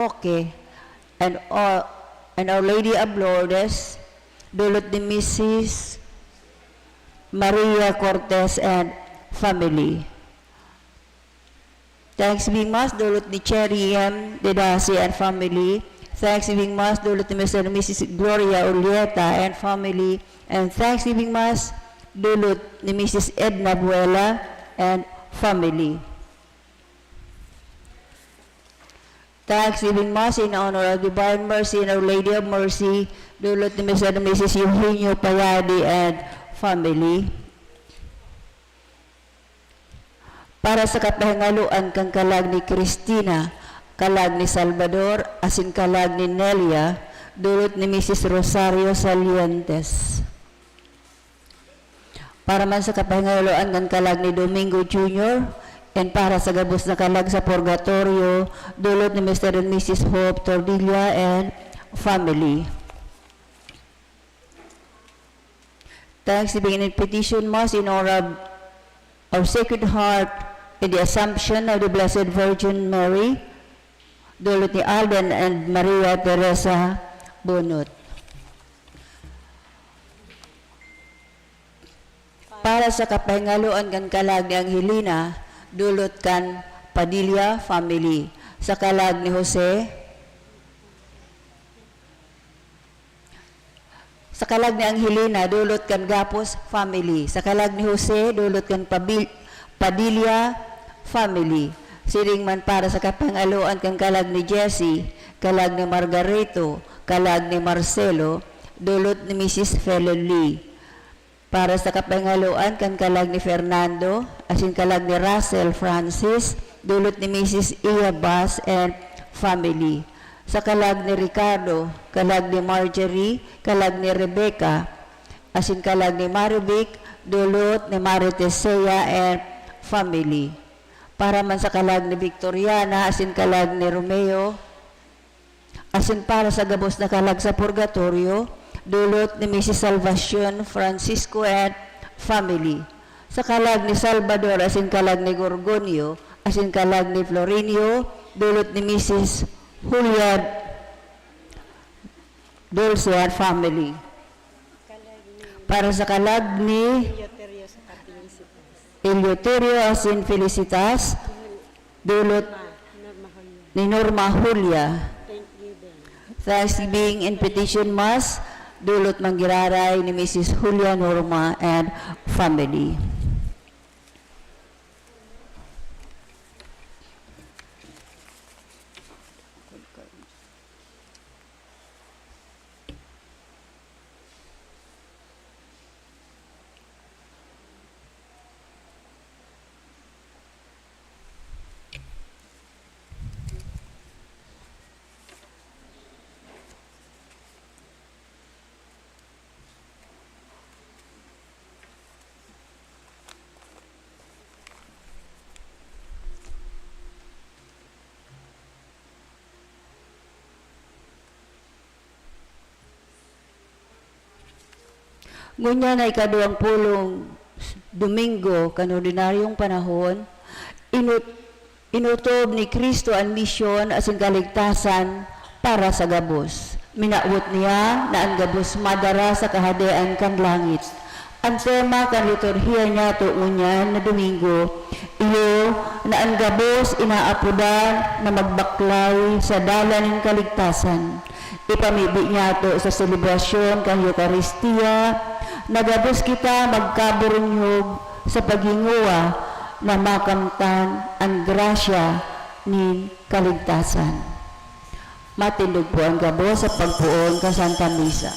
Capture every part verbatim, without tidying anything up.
Roque, and, uh, and Our Lady of Lourdes, dulot ni Missus Maria Cortez and family. Thanksgiving Mass, dulot ni Cherry M. Dedasi and family. Thanksgiving Mass, dulot ni Mister and Missus Gloria Ulieta and family. And Thanksgiving Mass, dulot ni Missus Edna Buela and family. Thanksgiving Mass in honor of Divine Mercy and Our Lady of Mercy, dulot ni Mister and Missus Eugenio Payadi and family. Para sa kapahingaloan kan kalag ni Cristina, kalag ni Salvador, asin kalag ni Nelia, dulot ni Missus Rosario Salientes. Para man sa kapahingaloan kan kalag ni Domingo Junior, and para sa gabos na kalag sa purgatorio, dulot ni Mister and Missus Hope Tordilla and family. Thanksgiving and petition Mass in honor of our Sacred Heart in the Assumption of the Blessed Virgin Mary, dulot ni Alden and Maria Teresa Bunot. Para sa kapahingaloan kan kalag ni Angelina, dulot kan Padilla family. Sa kalag ni Jose, sa kalag ni Angelina, dulot kan Gapos family. Sa kalag ni Jose, dulot kan Pabil-, Padilla family. Siring man para sa kapahingaloan kan kalag ni Jessie, kalag ni Margarito, kalag ni Marcelo, dulot ni Missus Felen Lee. Para sa kapahingaloan kan kalag ni Fernando, asin kalag ni Russell Francis, dulot ni Missus Iya Bas and family. Sa kalag ni Ricardo, kalag ni Marjorie, kalag ni Rebecca, asin kalag ni Marivic, dulot ni Mare Tesea and family. Para man sa kalag ni Victoriana, asin kalag ni Romeo, asin para sa gabos na kalag sa purgatorio, dulot ni Missus Salvacion Francisco and family. Sa kalag ni Salvador asin kalag ni Gorgonio, asin kalag ni Florinio, dulot ni Missus Julia Dulce and family. Para sa kalag ni Eleuterio asin Felicitas, dulot ni Norma Julia. Thanksgiving and petition Mass, dulot man giraray ni Missus Julia Norma and family. Ngunyan na ikaduwang pulong Domingo kan ordinaryong panahon, inut-, inutob ni Cristo an misyon asin kaligtasan para sa gabos. Minawot niya na an gabos madara sa Kahadean kan langit. An tema kan liturhiya niyato ngunyan na Domingo, iyo na an gabos inaapodan na magbaklay sa dalan nin kaligtasan. Ipamibi niyato sa selebrasyon kan Eukaristia na gabos kita magkaburunyog sa paghingowa na makamtan an grasya nin kaligtasan. Matindog po an gabos sa pagpoon kan Santa Misa.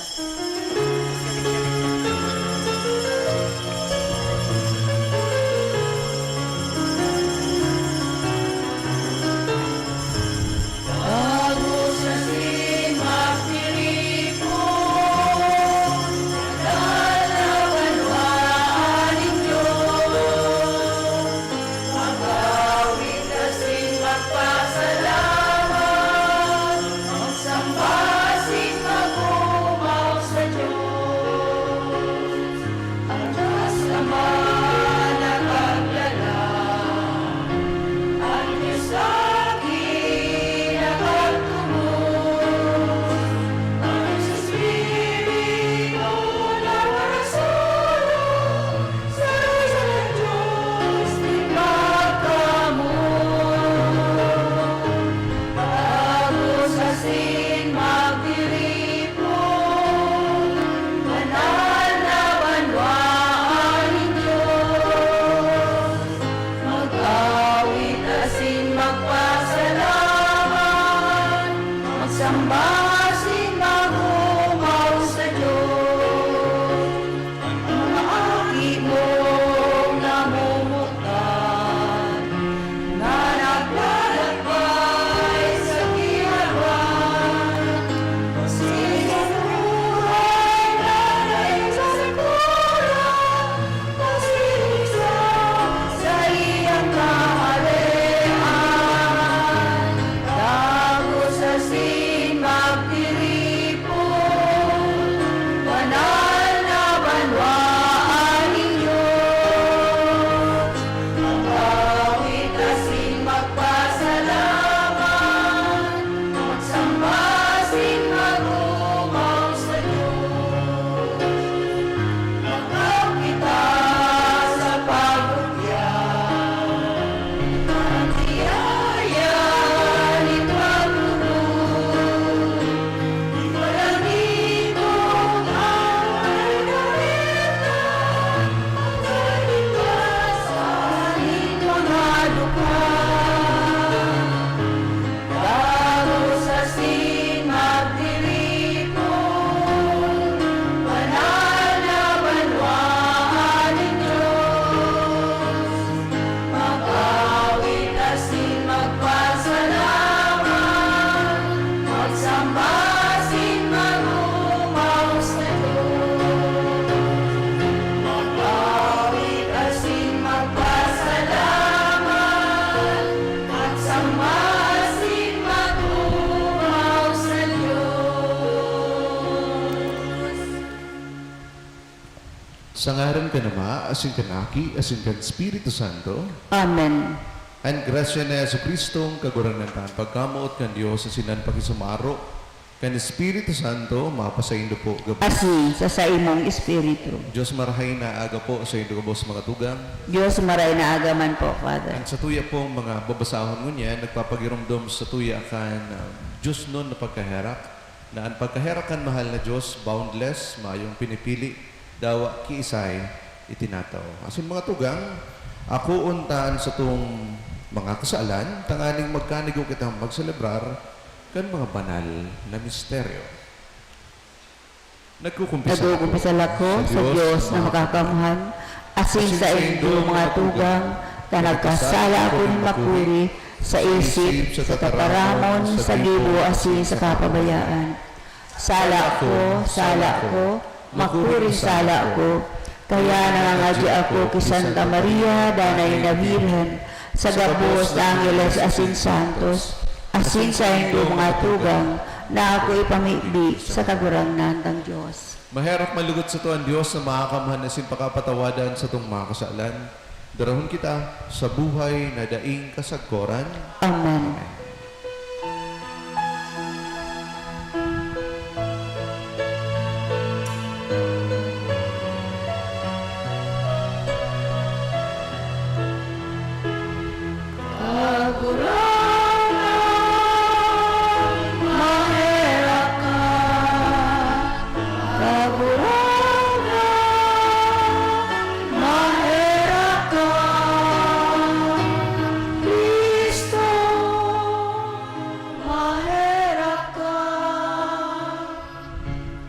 asin magtiripon, banal na banwaan nin Dios. Mag-awit asin magpasalamat, magsamba asin mag-omaw sa Dios. An mga aki mong namumutan, na naglalakbay sa kinaban, pasinuhay na dai sa sakura, pasinuhay sa saiyang kahalean, dagos asin magtiripon, banal na banwaan nin Dios. Mag-awit asin magpasalamat, magsamba asin mag-omaw sa Dios. Mag-awit kita sa pag-, Dagos asin magtiripon, banal na banwaan nin Dios. Mag-awit asin magpasalamat, magsamba asin mag-omaw sa Dios. Mag-awit asin magpasalamat, magsamba asin mag-omaw sa Dios. Sa ngaran kan Ama, asin kan Aki, asin kan Espiritu Santo. Amen. An grasya ni Jesu-Cristo, an Kagurangnan, an pagkamoot kan Dios, asin an pakisumaro kan Espiritu Santo, mapasaindo po gabos. Asin sa saimong espiritu. Dios marahay na aga po saindo gabos, mga tugang. Dios marahay na aga man po, Father. An satuya pong mga babasahon ngunyan, nagpapagiromdom satuya kan, ah, diosnon na pagkaherak, na an pagkaherak kan mahal na Dios, boundless, mayong pinipili, dawa kiisay itinataw. Asin, mga tugang, akoon ta an satong mga kasalan, tanganing magkanigo kitang magselebrar kan mga banal na misteryo. Nagkukumpisal ako Nagkukumpisal ako sa sa Dios Dios na na makakamhan, asin asin sa saindo, mga tugang, na nagkasala ako nin makuri sa isip, sa tataramon, sa gibo, asin sa kapabayaan. Sala ko, sala ko, makuring sala ko. Kaya nangangadya ako ki Santa Maria, Danay na Birhen, sa gabos na angheles asin santos, asin saindo mga tugang, na ako ipamibi sa Kagurangnan tang Dios. Maherak manlugod sato an Dios na Makakamhan asin pakapatawadan satong mga kasalan. Darahon kita sa buhay na daing kasagkoran. Amen. Amen. Kagurangnan, maherak ka. Kagurangnan, maherak ka. Cristo, maherak ka.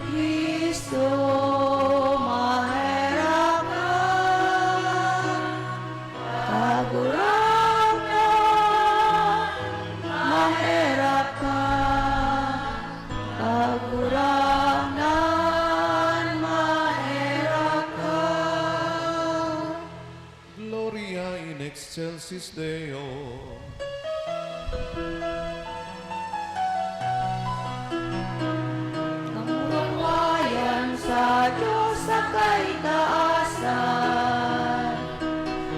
Cristo, maherak ka. Kagurangnan, maherak ka. Kagurangnan, maherak ka. Gloria in excelsis Deo. Kamurawayan sa Dios sa kaitaasan,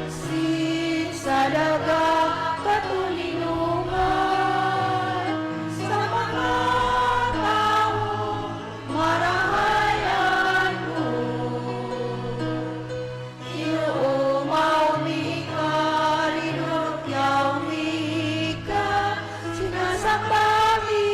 asin sa daga katoninongan, sa mga tawo marahay an Dios. Ginoo, maumi ka, linurukyaw mi ka, sinasamba mi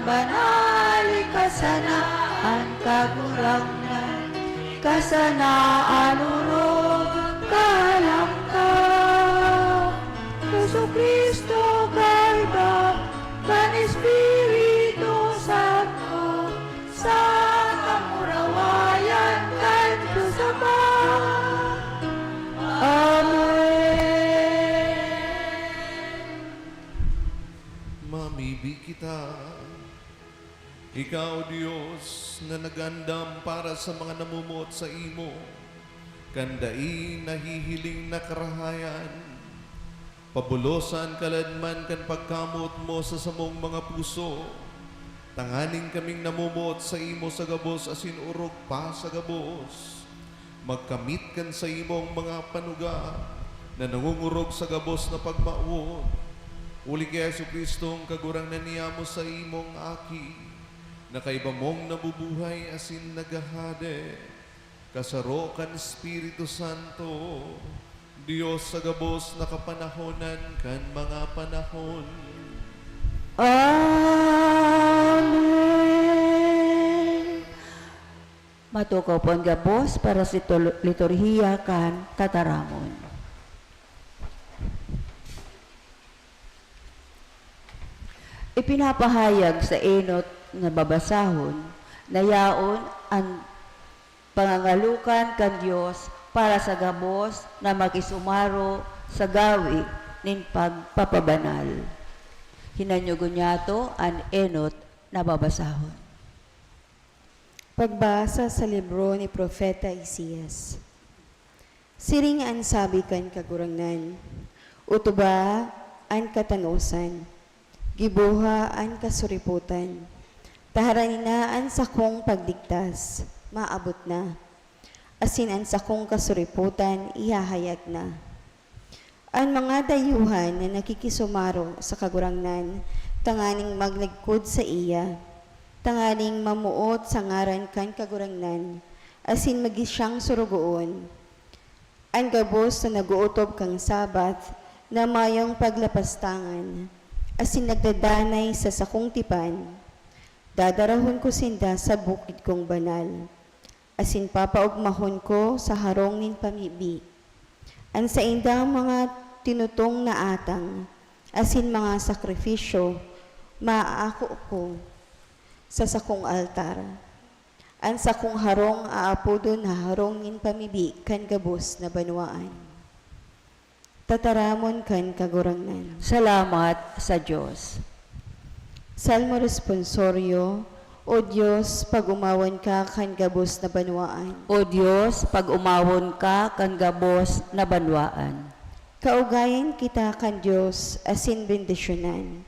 Banal, ika sana an Kagurangnan, ika sana an orog, kahalang ka. Jesu-Cristo, kaiba kan Espiritu Santo, sa kamurawayan kan Dios Ama. Amen. Mamibi kita. Ika, O Dios, na nagandam para sa mga namumuot saimo, kan dai nahihiling na karahayan, pabulosan kaladman kan pagkamoot mo sa samong mga puso, tanganing kaming namumuot saimo sa gabos asin orog pa sa gabos, magkamit kan saimong mga panuga na nangongorog sa gabos na pagmawot. Huli ki Jesu-Cristong Kagurangnan, niamo saimong Aki, na kaiba mong nabubuhay asin naghahade, kasaro kan Espiritu Santo, Dios sa gabos na kapanahonan kan mga panahon. Amen. Matukaw po an gabos para sa tol-, liturhiya kan tataramon. Ipinapahayag sa enot na babasahon na yaon an pangangalokan kan Dios para sa gabos na makisumaro sa gawi nin pagpapabanal. Hinanyogon niyato an enot na babasahon. Pagbasa sa libro ni Propeta Isaias. Siring an sabi kan Kagurangnan, "Utuba an katanosan, giboha an kasuripotan, ta harani na an sakong pagligtas, maabot na, asin an sakong kasuripotan ihahayag na." An mga dayuhan na nakikisumaro sa Kagurangnan tanganing maglingkod saiya, tanganing mamoot sa ngaran kan Kagurangnan, asin magin siyang sorogoon. An gabos na nag-ootob kan Sabbath na mayong paglapastangan, asin nagdadanay sa sakong tipan, dadarahon ko sinda sa bukid kong banal, asin papaogmahon ko sa harong nin pamibi. An saindang mga tinutong na atang asin mga sakrifisyo maaako ko sa sakong altar. An sakong harong aapodon na harong nin pamibi kan gabos na banwaan. Tataramon kan Kagurangnan. Salamat sa Dios. Salmo Responsorio. O Dios, pag-omawon ka kan gabos na banwaan. O Dios, pag-omawon ka kan gabos na banwaan. Kaugayan kita kan Dios asin bendisyonan.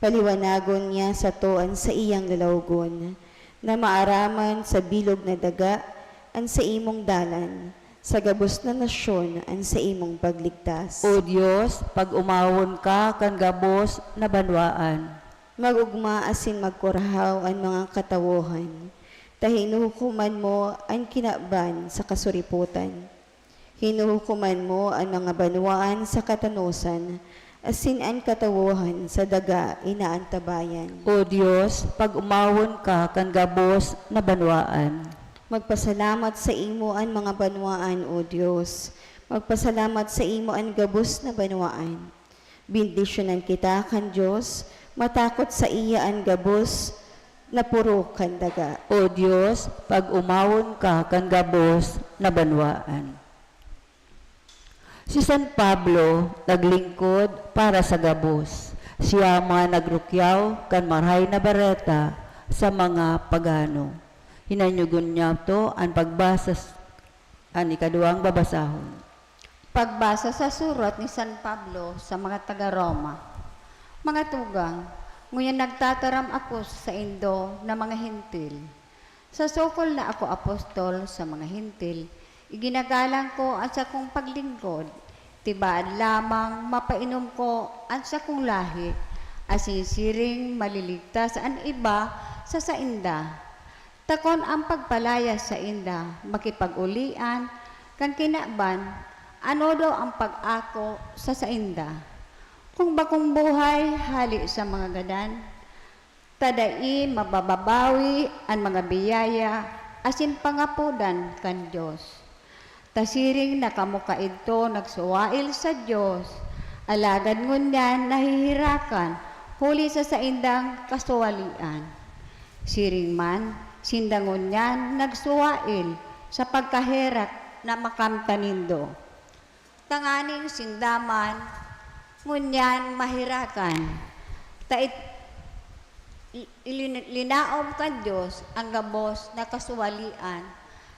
Paliwanagon niya sato an saiyang lalawogon, na maaraman sa bilog na daga an saimong dalan, sa gabos na nasyon an saimong pagligtas. O Dios, pag-omawon ka kan gabos na banwaan. Mag-ogma asin magkurahaw an mga katawohan, ta hinuhukoman mo an kinaban sa kasuripotan. Hinuhukoman mo an mga banwaan sa katanosan, asin an katawohan sa daga inaantabayan. O Dios, pag-omawon ka kan gabos na banwaan. Magpasalamat saimo an mga banwaan, O Dios. Magpasalamat saimo an gabos na banwaan. Bendisyonan kita kan Dios, matakot saiya an gabos na poro kan daga. O Dios, pag-omawon ka kan gabos na banwaan. Si San Pablo naglingkod para sa gabos. Siya man nagrukyaw kan Marahay na Bareta sa mga pagano. Hinanyogon niyato an pagbasa s-, an ikaduwang babasahon. Pagbasa sa surat ni San Pablo sa mga taga Roma. Mga tugang, ngunyan nagtataram ako saindo na mga Hentil. Sa sukol na ako apostol sa mga Hentil, iginagalang ko an sakong paglingkod, tibaad lamang mapainom ko an sakong lahi, asin siring maliligtas an iba sa sainda. Ta kun an pagpalayas sainda makipag-olian kan kinaban, ano daw an pag-ako sa sainda? Kun bakong buhay hale sa mga gadan, Ta dai mabababawi an mga biyaya asin pangapodan kan Dios. Ta siring na kamo kaidto nagsuwail sa Dios, alagad ngunyan naheherakan huli sa saindang kasuwalian. Siring man, sinda ngunyan nagsuwail sa pagkaherak na makamtan nindo. Tanganing sinda man ngunyan maherakan, ta it-, i-, ilin-, linaom kan Dios an gabos na kasuwalian,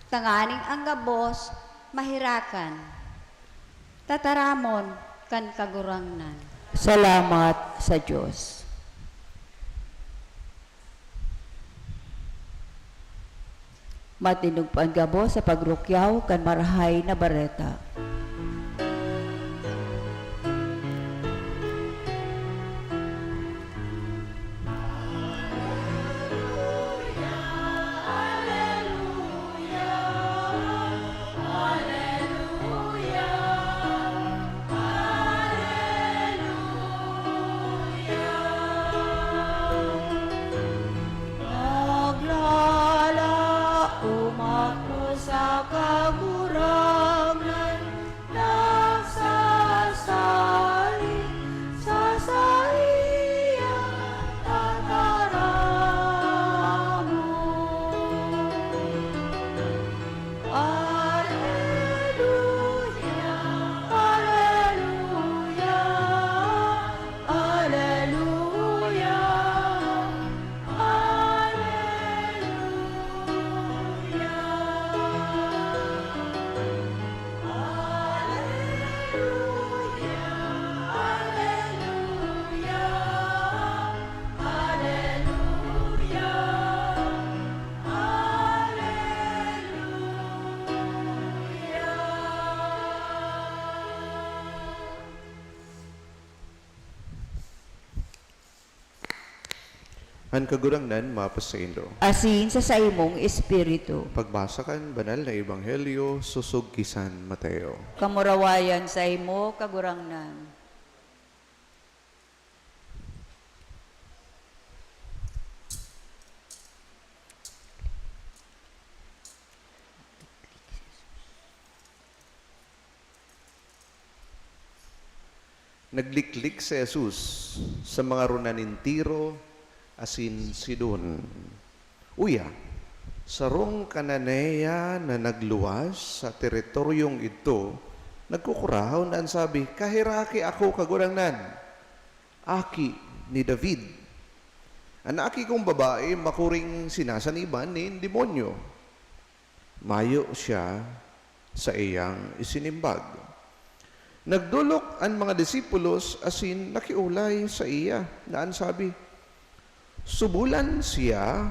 tanganing an gabos maherakan. Tataramon kan Kagurangnan. Salamat sa Dios. Matindog po an gabos sa pagrukyaw kan Marahay na Bareta. Naglalaom ako sa Kagurangnan, nagsasalig sa saiyang tataramon. Aleluya, aleluya, aleluya, aleluya. Aleluya, aleluya, aleluya, aleluya. An Kagurangnan mapasaindo. Asin sa saimong espiritu. Pagbasa kan Banal na Ebanghelyo sosog ki San Mateo. Kamurawayan saimo, Kagurangnan. Nagliklik si Jesus sa mga rona nin Tiro asin Sidon. Uya, sarong Cananea na nagluwas sa teritoryong idto nagkukurahaw na an sabi, "Kaheraki ako, Kagurangnan, aki ni David! An aki kong babae makuring sinasaniban nin demonyo." Mayo siya saiyang isinimbag. Nagdolok an mga disipulos asin nakiolay saiya na an sabi, "Subolan siya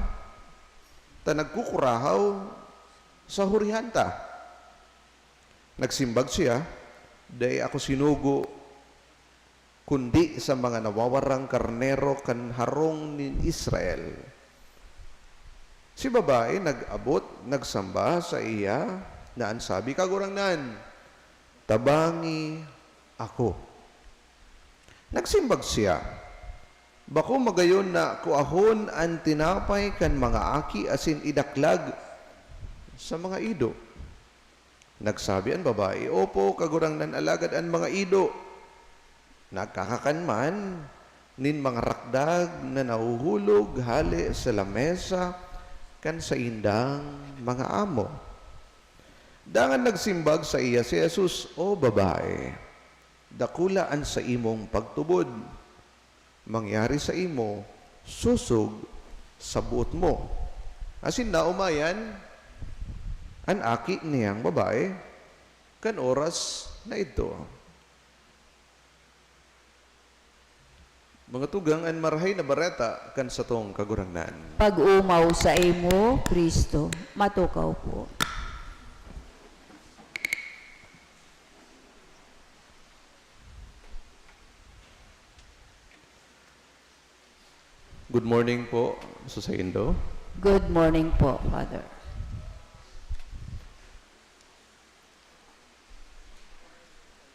ta nagkukurahaw sa hurihan ta." Nagsimbag siya, "Dai ako sinugo kundi sa mga nawawarang karnero kan harong nin Israel." Si babae nag-abot, nagsamba saiya na an sabi, "Kagurangnan, tabangi ako." Nagsimbag siya, "Bako magayon na kuahon an tinapay kan mga aki asin idaklag sa mga ido." Nagsabi an babae, "Opo, Kagurangnan, alagad an mga ido nagkakakan man nin mga rakdag na nahuhulog hale sa lamesa kan saindang mga amo." Dangan nagsimbag saiya si Jesus, "O babae, dakula an saimong pagtubod. Mangyari saimo sosog sa boot mo." Asin naomayan an aki niyang babae kan oras na idto. Mga tugang, an Marahay na Bareta kan satong Kagurangnan. Pag-omaw saimo, Cristo. Matukaw po. Good morning po sa saindo. Good morning po, Father.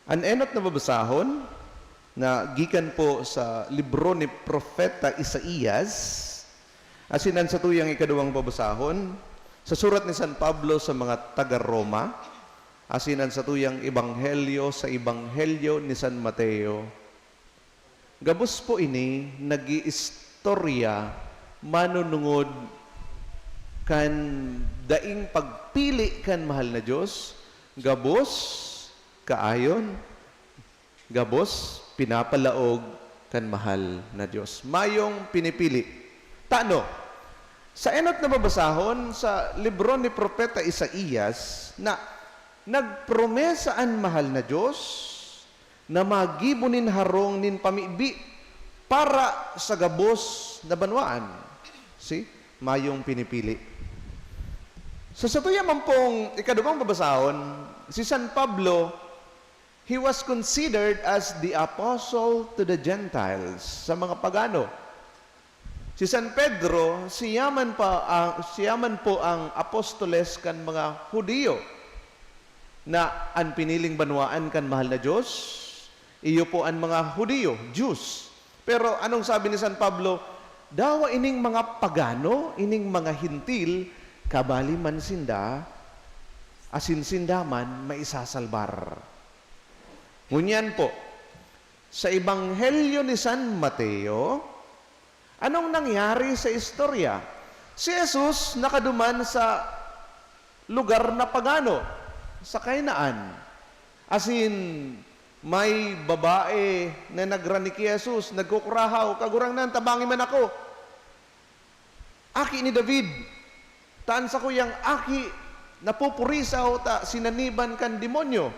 An enot na babasahon na gikan po sa libro ni Propeta Isaias, Asin an satuyang ikaduwang babasahon, sa surat ni San Pablo sa mga taga-Roma, asin an satuyang ebanghelyo sa ebanghelyo ni San Mateo. Gabos po ini nag-iistorya manunungod kan daing pagpili kan mahal na Dios, gabos, kaayon, gabos, pinapalaog kan mahal na Dios. Mayong pinipili. Tano, sa enot na babasahon sa libro ni Propeta Isaias na nagpromesa an mahal na Dios na magibo nin harong nin pamibi para sa gabos na banwaan. See? Mayong pinipili. Sa satuya man pong ikaduwang babasahon, si San Pablo, he was considered as the apostle to the Gentiles, sa mga pagano. Si San Pedro, siya man pa ang, siya man po ang apostoles kan mga Judio, na an piniling banwaan kan mahal na Dios, iyo po an mga Judio, Jews. Pero anong sabi ni San Pablo? Dawa ining mga pagano, ining mga Hentil, kabali man sinda, asin sinda man maisasalbar. Ngunyan po, sa Ebanghelyo ni San Mateo, anong nangyari sa istorya? Si Jesus nakaduman sa lugar na pagano, sa Cainaan. Asin, may babae na nagrani ki Jesus, nagkukurahaw, "Kagurangnan, tabangi man ako. Aki ni David, ta an sakuyang aki napupurisaw ta sinaniban kan demonyo."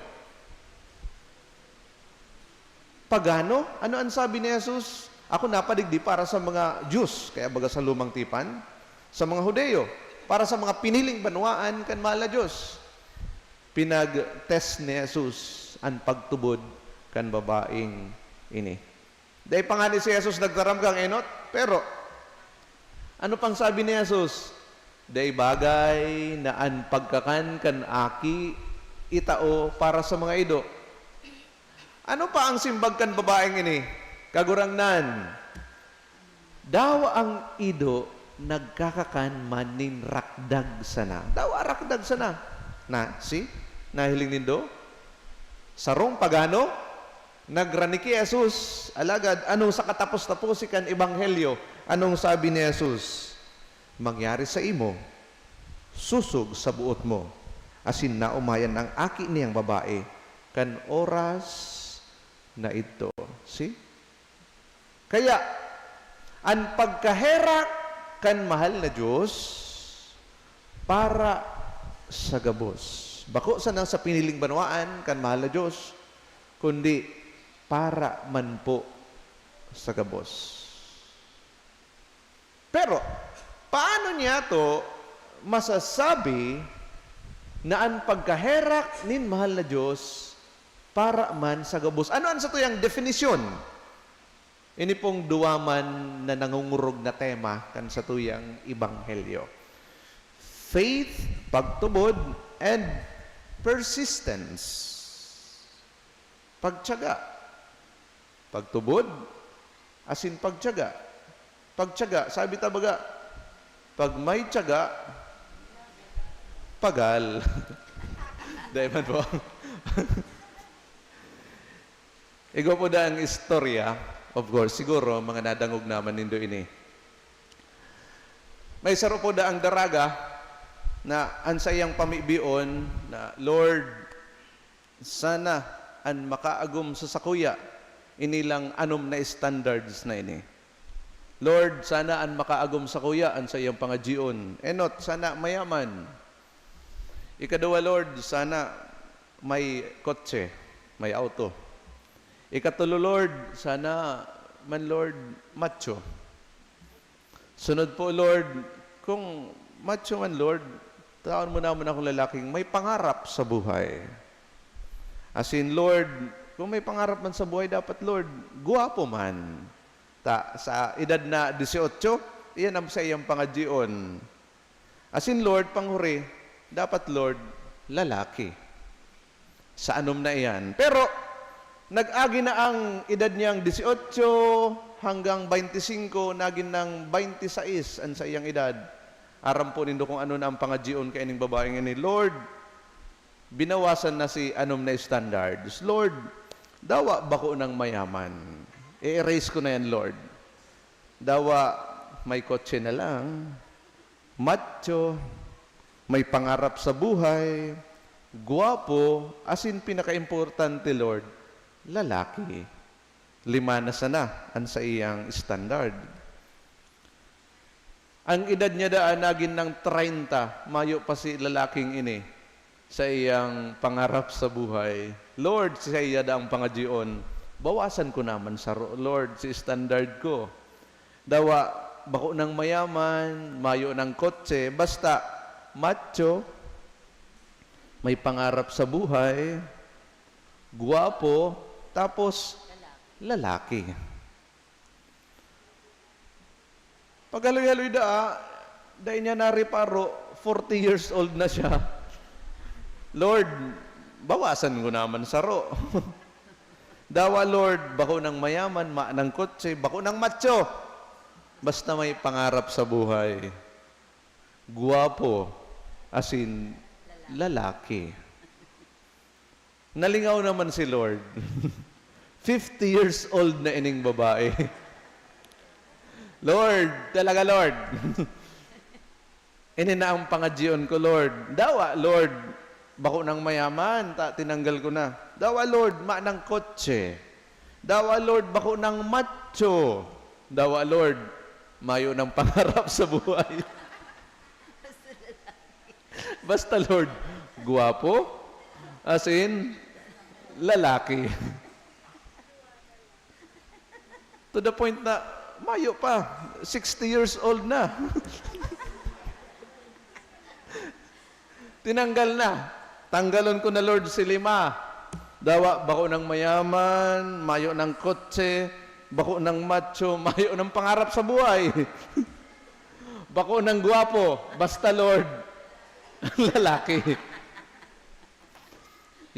Pagano? Ano an sabi ni Jesus? Ako napadigdi para sa mga Jews, kaya baga sa lumang tipan, sa mga Judio, para sa mga piniling banwaan kan mahal na Dios. Pinag-test ni Jesus an pagtubod kan babaeng ini. Dai pa ngani si Jesus nagtaram kan enot, pero ano pang sabi ni Jesus? Dai bagay na an pagkakan kan aki itao para sa mga ido. Ano pa ang simbag kan babaeng ini? "Kagurangnan, dawa ang ido nagkakakan man nin rakdag sana." Dawa rakdag sana. Na, see? Nahiling nindo? Sarong pagano, nagrani ki Jesus. Alagad, ano sa katapos-taposi kan ebanghelyo? Anong sabi ni Jesus? "Mangyari saimo, sosog sa boot mo." Asin naomayan an aki niyang babae kan oras na idto. See? Kaya, an pagkaherak kan mahal na Dios para sa gabos. Bako sana sa piniling banwaan kan mahal na Dios, kundi para man po sa gabos. Pero, paano niyato masasabi na an pagkaherak nin mahal na Dios para man sa gabos? Ano an satuyang definisyon? Ini pong duwa man na nangungurog na tema kan satuyang ebanghelyo. Faith, pagtubod, and persistence. Pagtiyaga. Pagtubod, asin pagtiyaga. Pagtiyaga, sabi ta baga, "Pag may tiyaga, pagal." Dai man po. Igwa po daa ang istorya, of course, siguro, mga nadangog naman nindo ini. May saro po daang daraga na an saiyang pamibion na, "Lord, sana an makaagom sa sakuya, ini lang anom na standards na ini. Lord, sana an makaagom sakuya an saiyang pangadyion. Enot, sana mayaman. Ikaduwa, Lord, sana may kotse, may auto. Ikatulo, Lord, sana man, Lord, macho. Sunod po, Lord, kung macho man, Lord, taon mo naman akong lalaking may pangarap sa buhay." Asin, Lord, kung may pangarap man sa buhay, dapat, Lord, guwapo man. Ta, sa edad na dieciocho, iyan ang saiyang pangadyion. Asin, Lord, panghuri, dapat, Lord, lalaki. Sa anom na iyan. Pero, Nag-agi na ang edad niyang dieciocho hanggang baintisingko, nagin nang baintisais an saiyang edad. Aram po nindo kung ano na ang pangadyion kaining babaeng ini, "Lord, binawasan na si anom na standards. Lord, dawa bako nang mayaman. I-erase ko na yan, Lord. Dawa may kotse na lang, macho, may pangarap sa buhay, gwapo, asin pinakaimportante, Lord, lalaki." Lima na sana an saiyang standard. Ang edad niya daan nagin nang treinta, mayo pa si lalaking ini sa iyang pangarap sa buhay. "Lord," saiya daang pangadyoon, "bawasan ko naman saro, Lord, si standard ko. Dawa, bako nang mayaman, mayo nang kotse, basta macho, may pangarap sa buhay, gwapo, tapos lalaki." Paghaloy-haloy daa, dai niya nareparo, forty years old na siya. "Lord, bawasan ko naman saro. Dawa, Lord, bako nang mayaman, ma nang kotse, bako nang macho. Basta may pangarap sa buhay. Gwapo, asin lalaki." Nalingaw naman si Lord. Fifty years old na ining babae. "Lord, talaga, Lord. Ini na ang pangadyoon ko, Lord. Dawa, Lord, bako nang mayaman, ta tinanggal ko na. Dawa, Lord, ma nang kotse. Dawa, Lord, bako nang macho. Dawa, Lord, mayo nang pangarap sa buhay. Basta, Lord, gwapo, asin lalaki." To the point na, mayo pa, sixty years old na. Tinanggal na. "Tanggalon ko na, Lord, si lima. Dawa, bako nang mayaman, mayo nang kotse, bako nang macho, mayo nang pangarap sa buhay. Bako nang gwapo, basta, Lord, lalaki."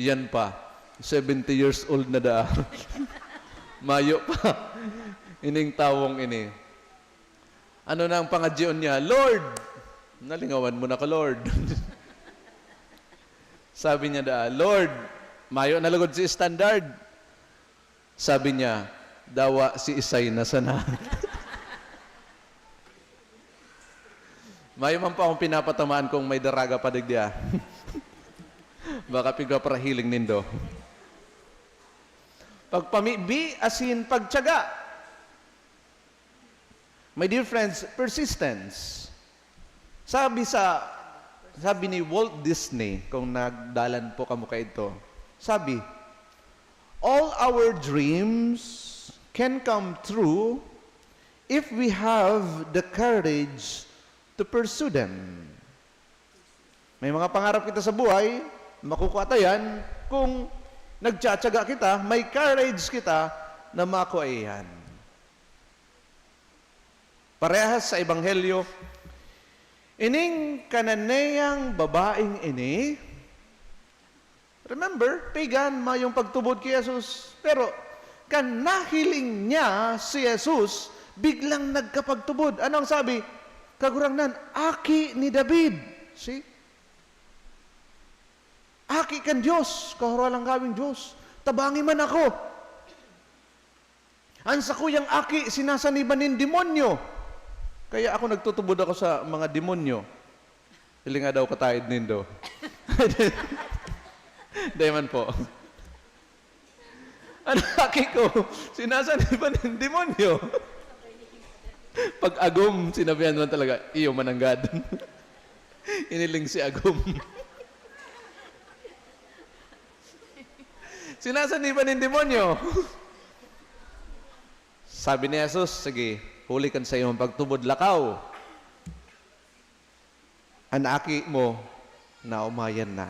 Yan pa, seventy years old na daa. Mayo pa ining tawong ini. Ano na ang pangadyoon niya? "Lord, nalingawan mo na ka, Lord." Sabi niya daa, "Lord, mayo na lugod si standard." Sabi niya, "Dawa, si isay na sana." Mayo man po akong pinapatamaan kung may daraga pa digdi, ah. Baka pigpaparahiling nindo. Pagpamibi asin pagtiyaga. My dear friends, persistence. Sabi sa, sabi ni Walt Disney, kung nagdalan po kamo kaidto, sabi, "All our dreams can come true if we have the courage to pursue them." May mga pangarap kita sa buhay, makukuha ta yan kung nagtsatsaga kita, may courage kita na makua iyan. Parehas sa Ebanghelyo, ining Cananeang babaeng ini, remember, pagan, mayong pagtubod ki Jesus. Pero kan nahiling niya si Jesus, biglang nagkapagtubod. Ano ang sabi? "Kagurangnan, Aki ni David." See? Aki kan Dios, kahuralangkawing Dios. "Tabangi man ako. An sakuyang aki sinasaniban nin demonyo." Kaya ako nagtutubod ako sa mga demonyo. Hiling nga daw kataid nindo. Dai man po. "An aki ko, sinasaniban nin demonyo." Pag agom, sinabihan man talaga, "Iyo mananggad." Iniling si agom. "Sinasaniban nin demonyo." Sabi ni Jesus, "Sige, huli kan saimong pagtubod, lakaw. An aki mo, naomayan na."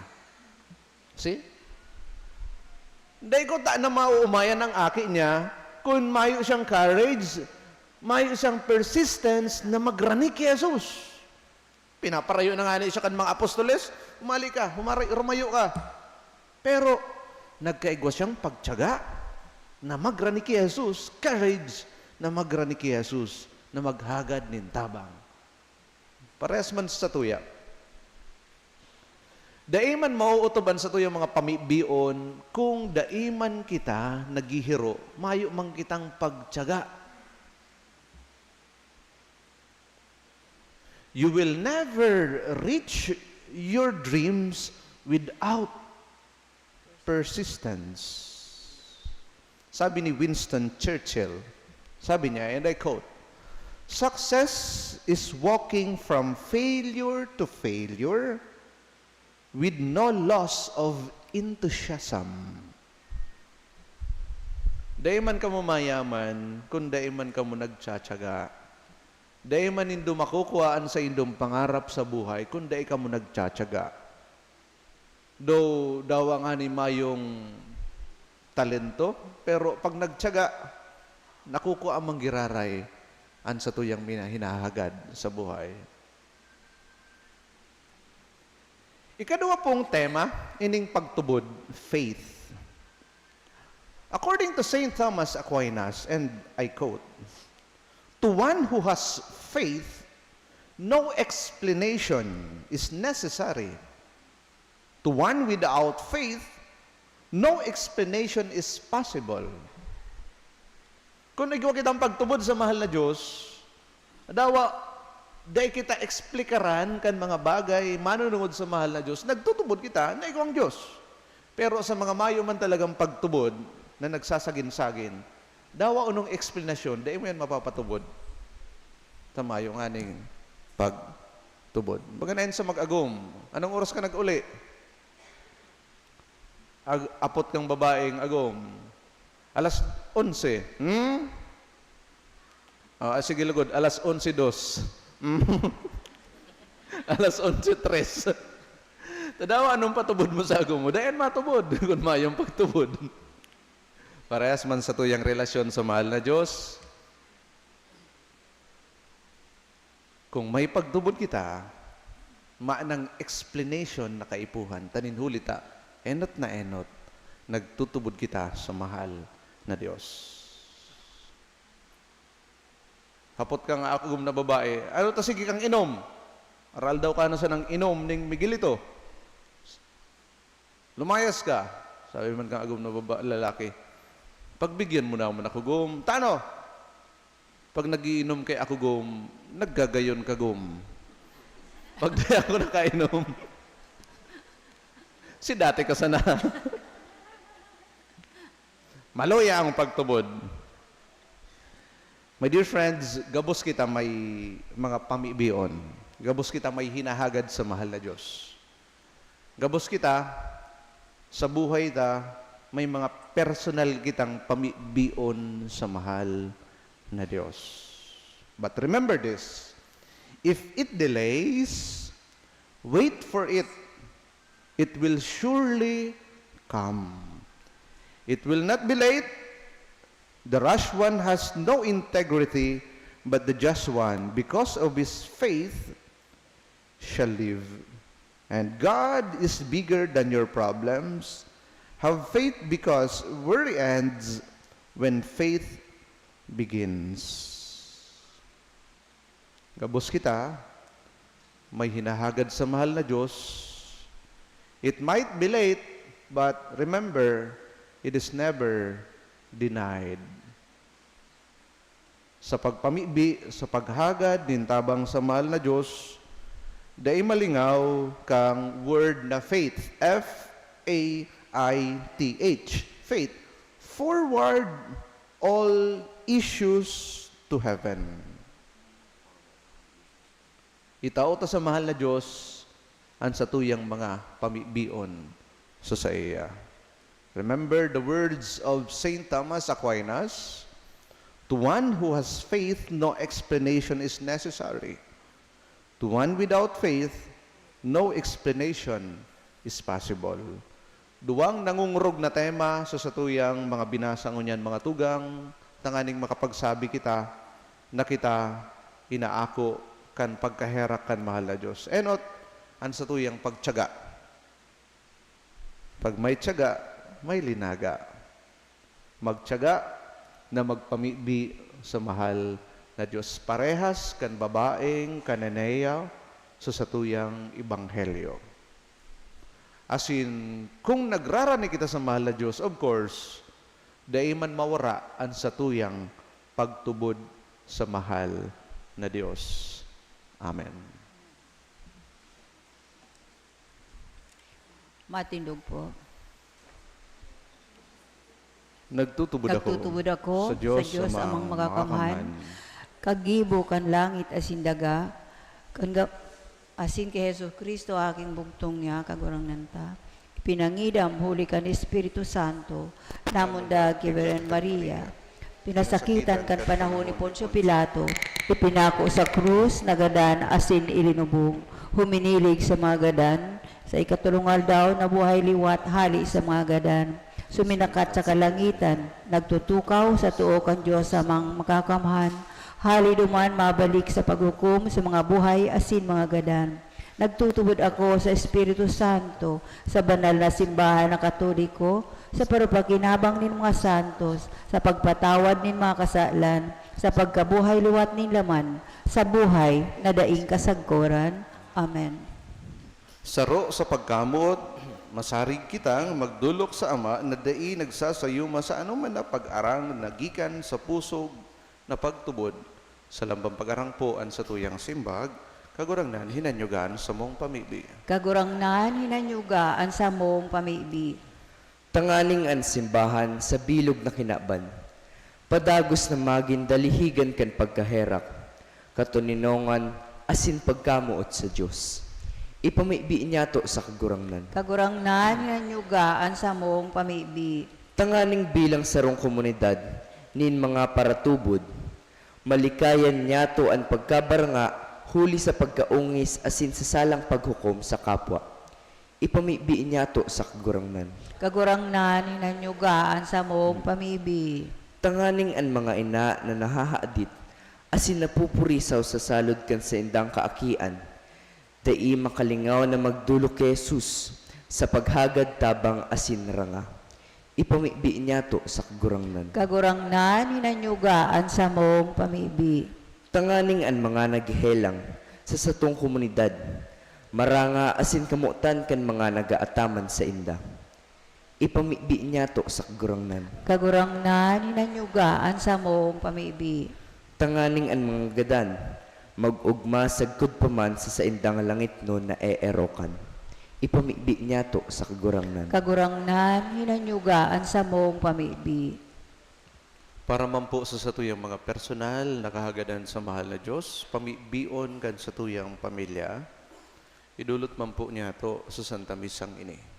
See? Dai ko ta na maoomayan ang aki niya kun mayo siyang courage, mayo siyang persistence na magrani ki Jesus. Pinaparayo na ngani siya kan mga apostoles, "Umali ka, humari-, rumayo ka." Pero nagkaigwa siyang pagtiyaga. na magrani ki Jesus, courage na magrani ki Jesus, na maghagad nin tabang. Parehas man sa tuya. Dai man mauotob an satuyang mga pamibion kung dai man kita naghihiro, mayo man kitang pagtiyaga. You will never reach your dreams without persistence. Sabi ni Winston Churchill, sabi niya, and I quote, "Success is walking from failure to failure with no loss of enthusiasm." Dai man kamo mayaman kun dai man kamo nagtsatsaga. Dai man nindo makukua an saindong pangarap sa buhay kun dai kamo nagtsatsaga. Though dawa ngani mayong talento, pero pag nagtiyaga, nakukua man giraray an satuyang mina-, hinahagad sa buhay. Ikaduwa pong tema, ining pagtubod, faith. According to Saint Thomas Aquinas, and I quote, "To one who has faith, no explanation is necessary. To one without faith, no explanation is possible." Kun igwa kitang pagtubod sa mahal na Diyos, dawa, dai kita eksplikaran kan mga bagay manunungod sa mahal na Diyos, nagtutubod kita na igwang Diyos. Pero sa mga mayo man talagang pagtubod na nagsasagin-sagin, dawa unong eksplanasyon, dai mo yan mapapatubod sa mayo nganing pagtubod. Baga na yan sa mag-agom. Anong oras ka nag-uli? Ag-, apot kang babaeng agom. Alas onse. Hmm? Ah, sige, lugod. Alas onse dos. Hmm? Alas onse tres. Tadawa, anong patubod mo sa agom mo? Dayan matubod, kun mayong pagtubod. Parehas man sa tuyang relasyon sa mahal na Diyos. Kung may pagtubod kita, manang explanation na kaipuhan, ta nin huli ta, enot na enot, nagtutubod kita sa mahal na Diyos. Hapot kang agom na babae, "Ano ta sige kang inom?" Aral daw ka na sa nang inom ning Miguelito. "Lumayas ka," sabi man kang agom na baba-, lalaki. "Pagbigyan mo naman ako, gom." "Tano?" "Pag nagiinom kay ako, gom, naggagayon ka, gom. Pag di ako nakainom, si dati ka sana." Maluya ang pagtubod. My dear friends, gabos kita may mga pamibion. Gabos kita may hinahagad sa mahal na Diyos. Gabos kita, sa buhay ta, may mga personal kitang pamibion sa mahal na Diyos. But remember this, if it delays, wait for it. It will surely come. It will not be late. The rash one has no integrity, but the just one, because of his faith, shall live. And God is bigger than your problems. Have faith, because worry ends when faith begins. Gabos kita, may hinahagad sa mahal na Diyos. It might be late, but remember, it is never denied. Sa pagpamibi, sa paghagad nin tabang sa mahal na Diyos, dai malingaw kang word na faith, F A I T H, faith. Forward all issues to heaven. Itao ta sa mahal na Diyos an satuyang mga pamibion sa saiya. Remember the words of Saint Thomas Aquinas, "To one who has faith, no explanation is necessary. To one without faith, no explanation is possible." Duwang nangungurog na tema sa satuyang mga binasa ngunyan, mga tugang, tanganing makapagsabi kita na kita inaako kan pagkaherak kan mahal na Diyos. Enot, an satuyang pagtiyaga. Pag may tiyaga, may linaga. magtiyaga na magpamibi sa mahal na Dios, parehas kan babaeng Cananea sa satuyang ebanghelyo. Asin, kung nagrarani kita sa mahal na Dios, of course, dai man mawara an satuyang pagtubod sa mahal na Dios. Amen. Matindog po. Nagtutubod ako Nagtutubod ako sa Diyos sa Diyos Amang Amang Makakamhan, Makakamhan. Kagibo kan langit asin daga, kan ga-, asin ki Jesu-Cristo, aking bugtong niya, Kagurangnan ta. Ipinangidam huli kan Espiritu Santo, namundag ki Virgen Maria. Pinasakitan kan panahon ni Poncio Pilato, ipinako sa krus, nagadan, asin ilinubong. Huminilig sa mga gadan, sa ikatolong aldaw, nabuhay liwat hale sa mga gadan. Suminakat sa kalangitan, nagtutukaw sa too kan Dios Amang Makakamhan. Hale duman mabalik sa paghukom sa mga buhay asin mga gadan. Nagtutubod ako sa Espiritu Santo, sa banal na simbahan na Katoliko, sa parupakinabang nin mga santos, sa pagpatawad nin mga kasalan, sa pagkabuhay liwat nin laman, sa buhay na daing kasagkoran. Amen. Saro sa pagkamoot, masarig kitang magdolok sa Ama na dai nagsasayuma sa anoman na pag-arang na gikan sa pusog na pagtubod. Sa lambang pag-arang po an satuyang simbag, Kagurangnan, hinanyuga an samong pamibi. Kagurangnan, hinanyuga an samong pamibi. Tanganing an simbahan sa bilog na kinaban, padagos na magin dalihigan kan pagkaherak, katoninongan, asin pagkamoot sa Dios. Ipamibi niyato sa Kagurangnan. Kagurangnan, hinanyuga an samong pamibi. Tanganing bilang sarong komunidad nin mga paratubod, malikayan niyato an pagkabaranga huli sa pagkaongis asin sa salang paghukom sa kapwa. Ipamibi niyato sa Kagurangnan. Kagurangnan, hinanyuga an samong pamibi. Tanganing an mga ina na nahahadit asin napupurisaw sa salod kan saindang kaakian, dai makalingaw na magdolok ki Jesus sa paghagad tabang asin ranga. Ipamibi niyato sa Kagurangnan. Kagurangnan, hinanyuga an samong pamibi. Tanganing an mga naghehelang sa satong komunidad, maranga asin kamotan kan mga nag-aataman sainda. Ipamibi niyato sa Kagurangnan. Kagurangnan, hinanyuga an samong pamibi. Tanganing an mga gadan mag-ogma sagkod pa man sa saindang langitnon na eerokan. Ipamibi niyato sa Kagurangnan. Kagurangnan, hinanyuga an samong pamibi. Para man po sa satuyang mga personal na kahagadan sa mahal na Diyos, pamibion kan satuyang pamilya, idolot man po niyato sa Santa Misang ini.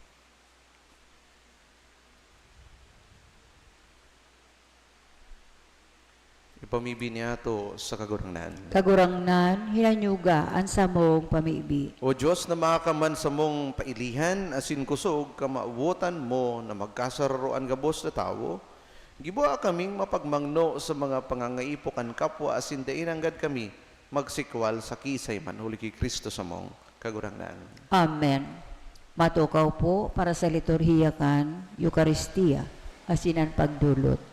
Ipamibi niyato sa Kagurangnan. Kagurangnan, hinanyuga an samong pamibi. O Dios na makakamhan samong pailihan asin kusog, kamawotan mo na magkasararoan gabos na tawo, gibua kaming mapagmangno sa mga pangangaipo kan kapwa asin dai nanggad kami magsikwal sa kisay man, huli ki Cristo samong Kagurangnan. Amen. Matukaw po para sa liturhiya kan Eukaristia asin an pagdolot.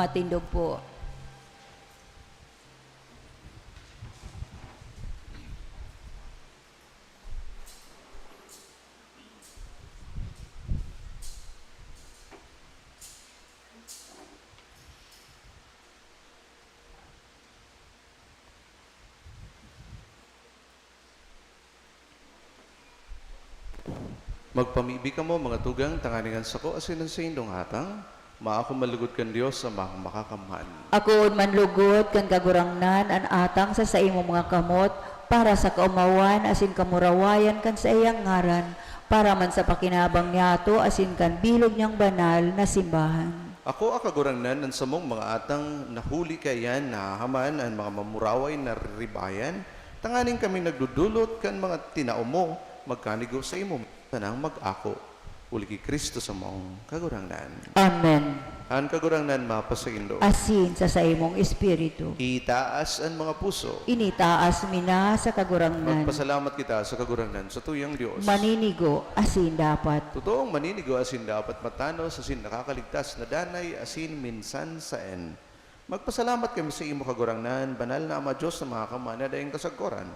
Matindog po. Magpamibi kamo, mga tugang, tanganing an sako asin an saindong atang maako man lugod kan Dios Amang Makakamhan. Akoon man lugod kan Kagurangnan an atang sa saimong mga kamot, para sa kaomawan asin kamurawayan kan saiyang ngaran, para man sa pakinabang niyato asin kan bilog niyang banal na simbahan. Ako, a Kagurangnan, an samong mga atang na huli kaiyan nahahaman an mga mamuraway na ribayan, tanganing kami nagdudulot kan mga tinao mo magkanigo saimo, tanang mag-ako. Huli ki Cristo samong Kagurangnan. Amen. An Kagurangnan mapasaindo. Asin sa saimong espiritu. Itaas an mga puso. Initaas mi na sa Kagurangnan. Magpasalamat kita sa Kagurangnan, sa tuyang Dios. Maninigo asin dapat. Totoong maninigo asin dapat, matanos asin nakakaligtas na danay asin minsan saen. Magpasalamat kami saimo, Kagurangnan, banal na Ama, Dios na Makakamhan na daing kasagkoran.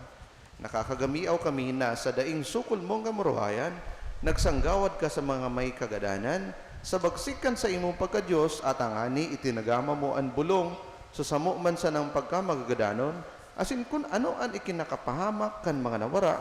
Nakakagamiaw kami na sa daing sukol mong kamurawayan, nagsanggawad ka sa mga may kagadanan, sa bagsik kan saimong pagka-Dios, at tangani itinagama mo an bolong sa samo man sanang pagkamagagadanon, asin kun ano an ikinakapahamak kan mga nawara,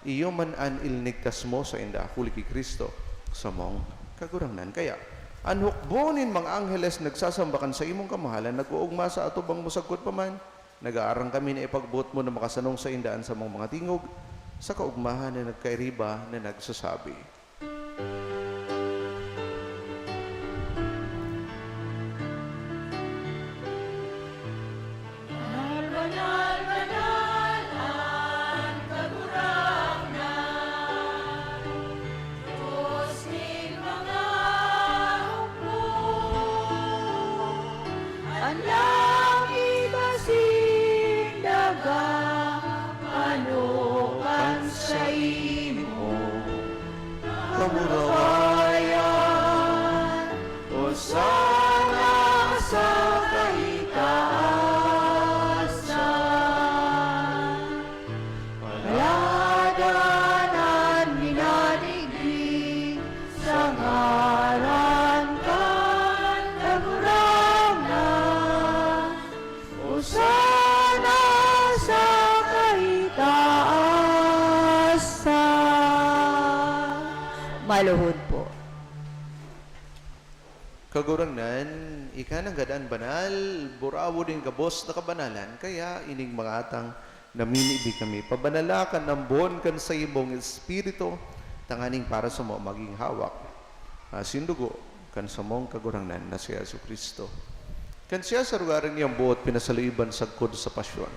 iyo man an ilinigtas mo sainda huli ki Cristo, samong Kagurangnan. Kaya, an hukbo nin mga angheles nagsasamba kan saimong kamahalan, nag-oogma sa atubang mo sagkod pa man. Nag-aarang kami na ipagboot mo na makasanong sainda an samong mga tingog, sa kaogmahan na nagkairiba na nagsasabi. Banal, banal, banal an Kagurangnan, Dios nin mga hukbo. An langit asin daga panokan saimo. Kamurawayan, Hosana sa kahitaasan. Paladan an minadigdi sa ngaran kan Kagurangnan. Hosana sa kahitaasan. Maluhod po. Kagurangnan, ika nanggad an banal, burawo nin gabos na kabanalan, kaya ining mga atang namimibi kami, pabanala kan ambon kan saimong Espiritu, tanganing para samo magin hawak asin dugo kan samong Kagurangnan na si Jesu-Cristo. Kan siya sa lugaran niyang boot pinasaluiban sagkod sa pasyon,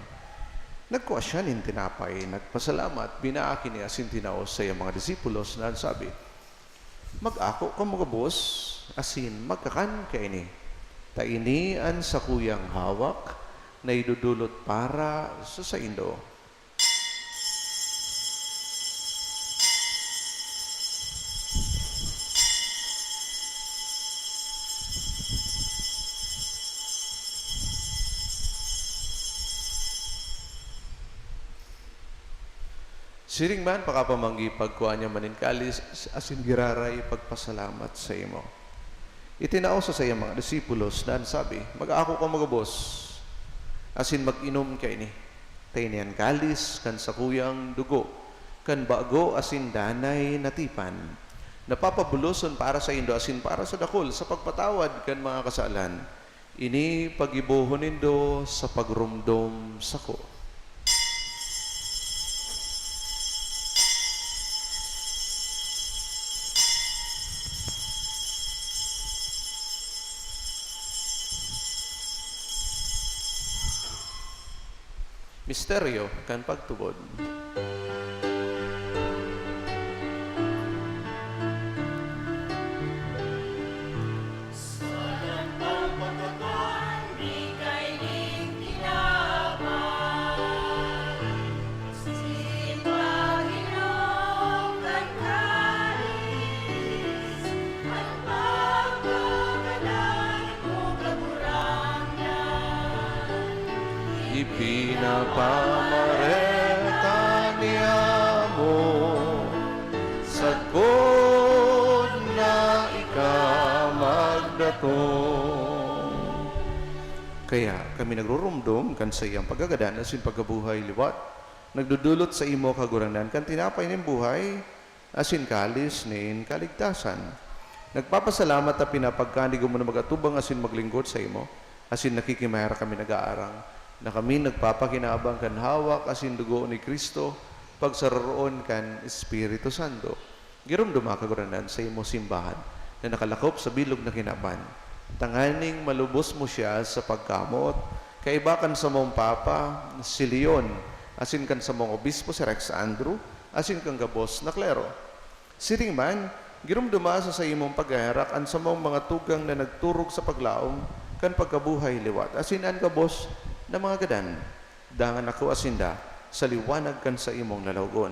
nagkua siya nin tinapay, nagpasalamat, binaak ini asin tinao sa iyang mga disipulos na nagsabi, "Mag-ako kamo gabos asin magkakan kaini, ta ini an sakuyang hawak na idodolot para sa saindo." Siring man, pakapamanggi, pagkua niya man nin kalis asin giraray pagpasalamat saimo, itinao sa saiyang mga disipulos na nagsabi, "Mag-ako kamo gabos asin mag-inom kaini, ta ini an kalis kan sakuyang dugo kan bago asin danay na tipan, na papabuloson para saindo asin para sa dakul sa pagpatawad kan mga kasalan. Ini paggibohon nindo sa pagromdom sako." Misteryo kan pagtubod. Pamareta niamo, sagkod na ika magdatong. Kaya kami nagrurumdom kan saiyang pagkagadan asin pagkabuhay liwat. Nagdodolot sa imo, Kagurangnan, kan tinapay nin buhay, asin kalis nin kaligtasan. Nagpapasalamat ta pinapagkanig mo na mag-atubang asin maglingkod saimo, asin nakikimaherak kami nag-aarang na kami nagpapakinabang kan hawak asin dugo ni Cristo, pagsaroroon kan Espiritu Santo. Giromdoma, Kagurangnan, sa imo simbahan na nakalakop sa bilog na kinaban, tanganing malubos mo siya sa pagkamoot, kaiba kan samong Papa, si Leon, asin kan samong Obispo, si Rex Andrew, asin kan gabos na klero. Siring man, giromdoma sa saimong pagheherak an samong mga tugang na nagturog sa paglaom kan pagkabuhay liwat, asin an gabos na mga gadan, dangan akoa sinda sa liwanag kan saimong lalawogon.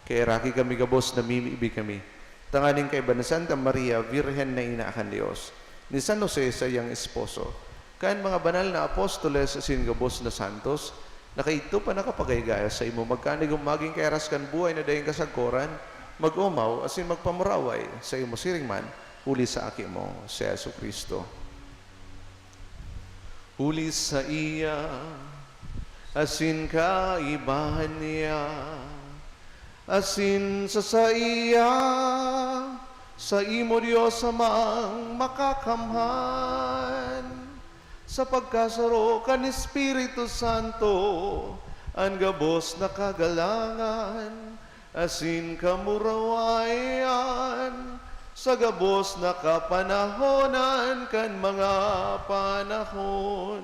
Kaheraki kami gabos, namimibi kami tanganing kaiba ni Santa Maria, Birhen na Ina kan Dios, ni San Jose, saiyang esposo, kan mga banal na apostoles asin gabos na santos, na kaidto pa nakapagayagaya saimo, magkanigong magin kairas kan buhay na daing kasagkoran, mag-omaw asin magpamuraway saimo siring man, huli sa Aki mo, si Jesu-Cristo. Huli saiya, asin kaiba niya, asin sa saiya, saimo, Dios Amang Makakamhan, sa pagkasaro kan Espiritu Santo, an gabos na kagalangan asin kamurawayan sa gabos na kapanahonan kan mga panahon.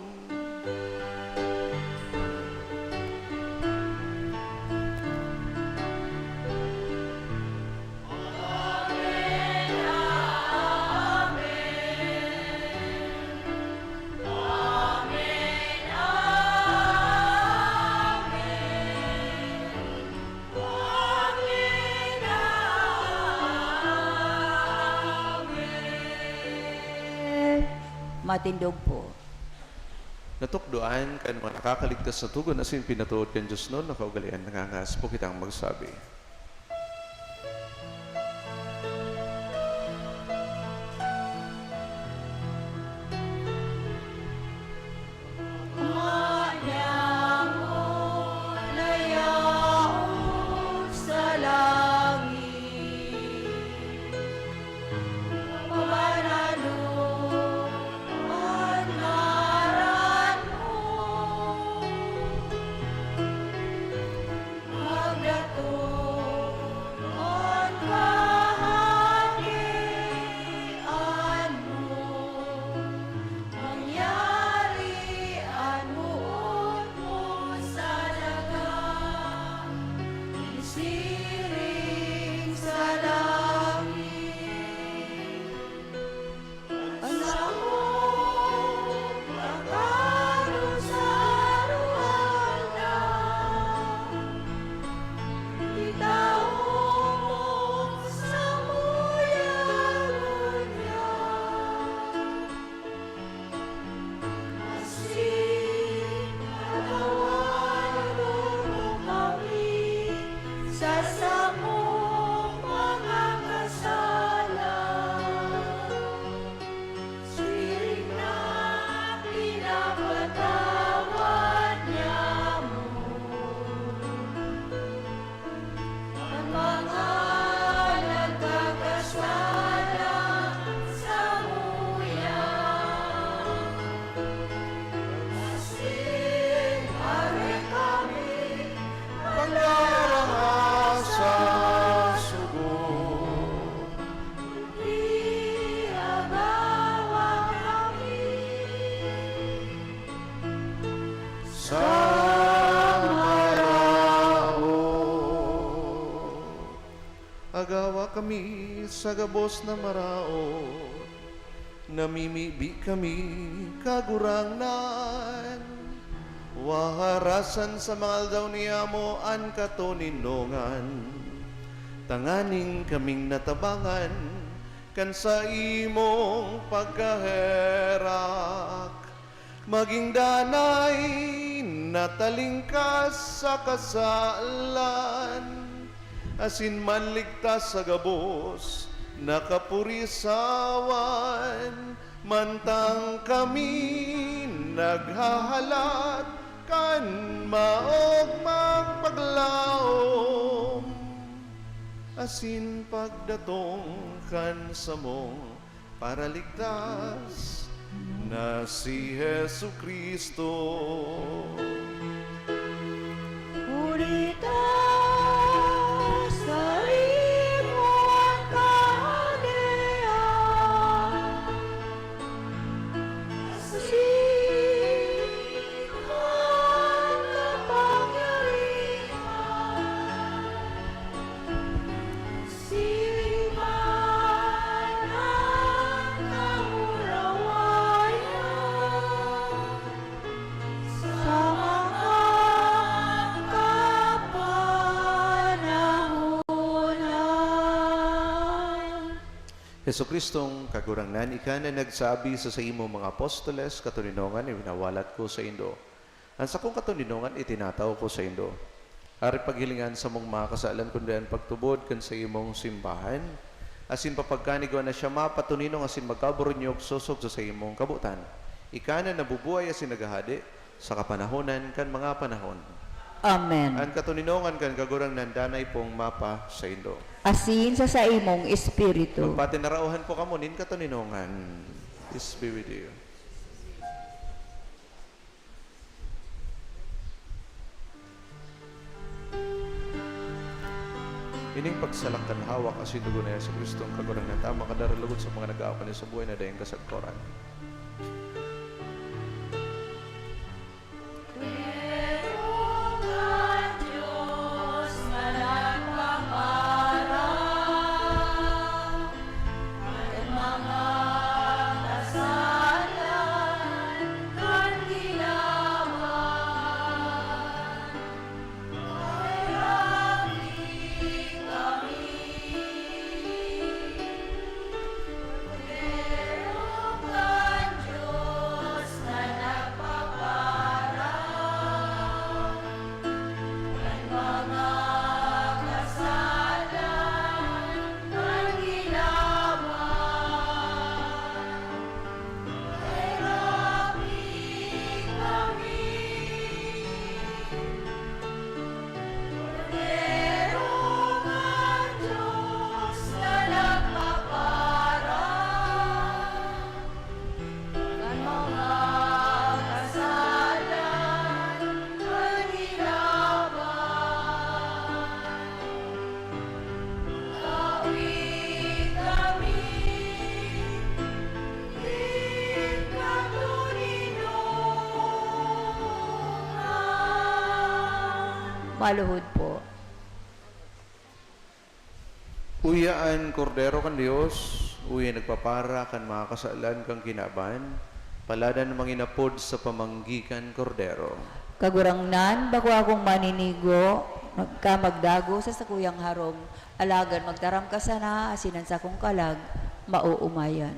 Matindog po. Natukdoan kan mga nakakaligtas na tugon asin pinatuod kan diosnon na kaugalean, nangangaas po kitang magsabi. Ama niamo na yaon sa langit, pabanalon an ngaran mo. Magdatong an kahadean mo, mangyari an boot mo sa daga, siring sa langit. An sakong pagkanon sa aroaldaw, itao mo samuya ngunyan. Asin patawaron mo kami sa samong mga kasalan, siring na pinapatawad niamo an mga nagkakasala samuya. Asin ari kami pagdarahas sa sugo. Kundi agawa kami sa maraot. Agawa kami sa gabos na maraot. Namimibi kami, Kagurangnan, waharasan sa mga aldaw niyamo an katoninongan, tanganing kaming natabangan kan saimong pagkaherak, maging danay natalingkas sa kasalan, asin manligtas sa gabos na kapurisawan, mantang kami naghahalat kan maogmang paglaom, asin pagdatong kan samong Paraligtas na si Jesu-Cristo. Huli ta saimo an Kahadean, asin an kapangyarihan, siring man an kamurawayan sa mga kapanahonan. Jesu-Cristong Kagurangnan, ika na nagsabi sa saimong mga apostoles, "Katoninongan, iwinawalat ko saindo." An sakong katoninongan itinatao ko saindo. Ari paghilingan samong mga kasalan, kundi an pagtubod kan saimong simbahan, asin papagkanigwa na siya mapatoninong asin magkaburunyog sosog sa saimong kabotan. Ika na nabubuhay asin naghahade sa kapanahonan kan mga panahon. Amen. An katoninongan kan Kagurangnan danay pong mapa saindo. Asin sa saimong espiritu. Magpatinarauhan po kamo nin katoninongan. Peace be with you. Ining pagsalak kan hawak asin dugo ni Jesu-Cristong Kagurangnan ta, makadara lugod sa mga nag-aapon sa buhay na daing kasagkoran. Maluhod po. Uya an Kordero kan Dios, uya nagpapara kan mga kasalan kan kinaban, paladan na manginapod sa pamanggi kan Kordero. Kagurangnan, bako akong maninigo, magka magdago sa sakuyang harong, alagad magtaram ka sana, asin an sakong kalag, maoomayan.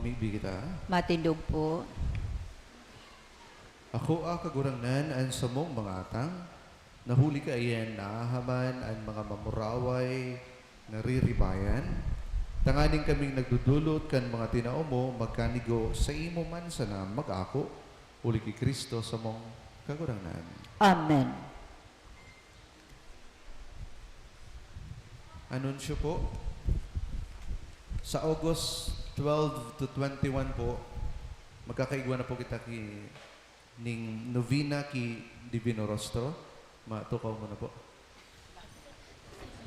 Mibi kita. Matindog po. Ako, ah, Kagurangnan, an samong mga atang, na huli kaiyan naahaman an mga mamuraway nariribayan, tanganing kaming nagdudulot kan mga tinao mo magkanigo saimo man sana mag-ako, huli ki Cristo samong Kagurangnan. Amen. Anunsyo po, sa August twelve to twenty-one po, magkakaigwa na po kita ki, ning novena ki Divino Rostro. Matukaw mo na po.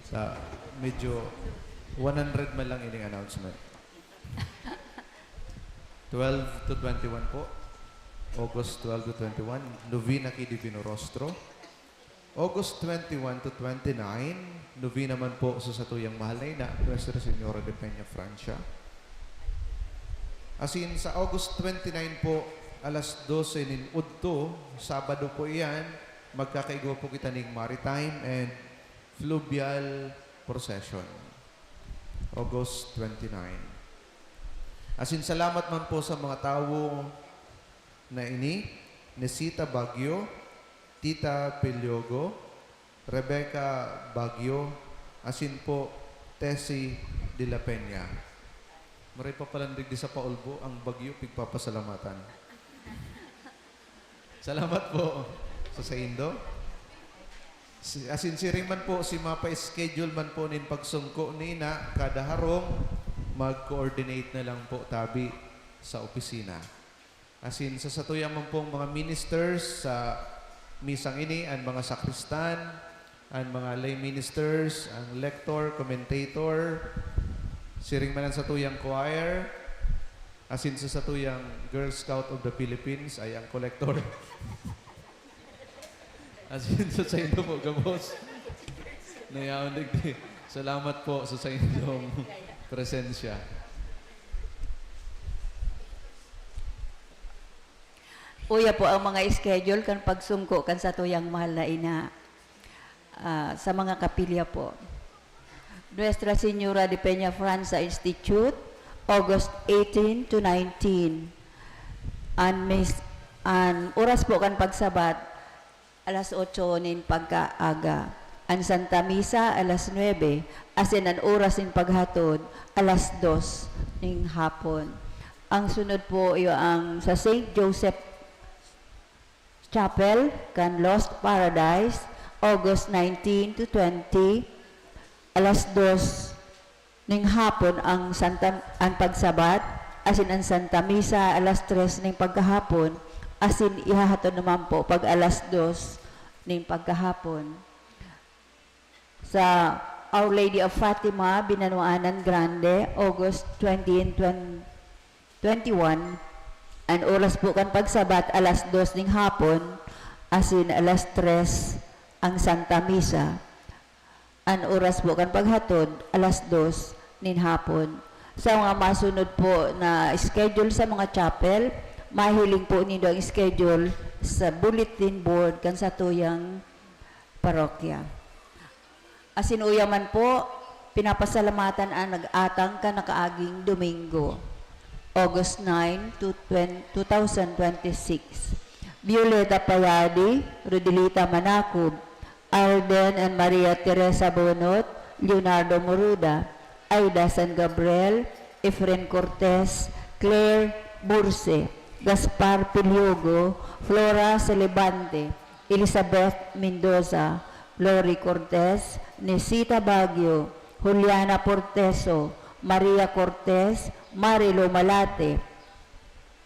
Sa medyo one hundred man lang ining announcement. Twelve to twenty-one po. August twelve to twenty-one, novena ki Divino Rostro. August twenty-one to twenty-nine, novena man po sa satuyang mahal na ina, Nuestra Señora de Peña Francia. Asin sa August twenty-nine po, alas dose nin udto, Sabado po iyan, magkakaigwa po kita ning Maritime and Fluvial Procession. August twenty-nine. Asin salamat man po sa mga tawo na ini, Nesita Baguio, Tita Peliogo, Rebecca Baguio, asin po Tessie de la Peña. Maray pa palan digdi sa Paulbo, ang Baguio, pigpapasalamatan. Salamat po sa saindo. Si, asin siring man po, si mapa-schedule man po nin pagsungko ni ina kada harong, mag-coordinate na lang po tabi sa opisina. Asin sa satuya man pong mga ministers sa misang ini, an mga sakristan, an mga lay ministers, ang lector, commentator, siring man an satuyang choir, asin sa satuyang Girl Scout of the Philippines, ay ang collector. Asin sa saindo po gabos na yaon digdi. Salamat po sa saindong presensya. Uya po ang mga schedule kan pagsungko kan satuyang mahal na ina, ah, sa mga kapilya po. Nuestra Señora de Peñafrancia Institute, August eighteen to nineteen. An mis-, an oras po kan pagsabat, alas otso nin pagkaaga. An Santa Misa, alas nuebe, asin an oras nin paghatod, alas dos nin hapon. Ang sunod po, iyo ang sa Saint Joseph Chapel, kan Lost Paradise, August nineteen to twenty, alas dos ning hapon ang Santa, ang pagsabat, asin an Santa Misa alas tres ning pagkahapon, asin ihahatod naman po pag alas dos ning pagkahapon. Sa Our Lady of Fatima, Binanuanan Grande, August twenty and twen-, twenty-one, an oras po kan pagsabat, alas dos ning hapon, asin alas tres ang Santa Misa. An oras po kan paghatod, alas dos nin hapon. Sa mga masunod po na schedule sa mga chapel, mahiling po nindo ang schedule sa bulletin board kan satuyang parokya. Asin uya man po, pinapasalamatan an nag-atang kan nakaaging Domingo, August nine to twenty, two thousand twenty-six. Violeta Payadi, Rodelita Manacob, Alden and Maria Teresa Bonot, Leonardo Moruda, Aida San Gabriel, Efren Cortez, Claire Burse, Gaspar Piliogo, Flora Celebante, Elizabeth Mendoza, Lori Cortez, Nesita Baguio, Juliana Porteso, Maria Cortez, Marilo Malate,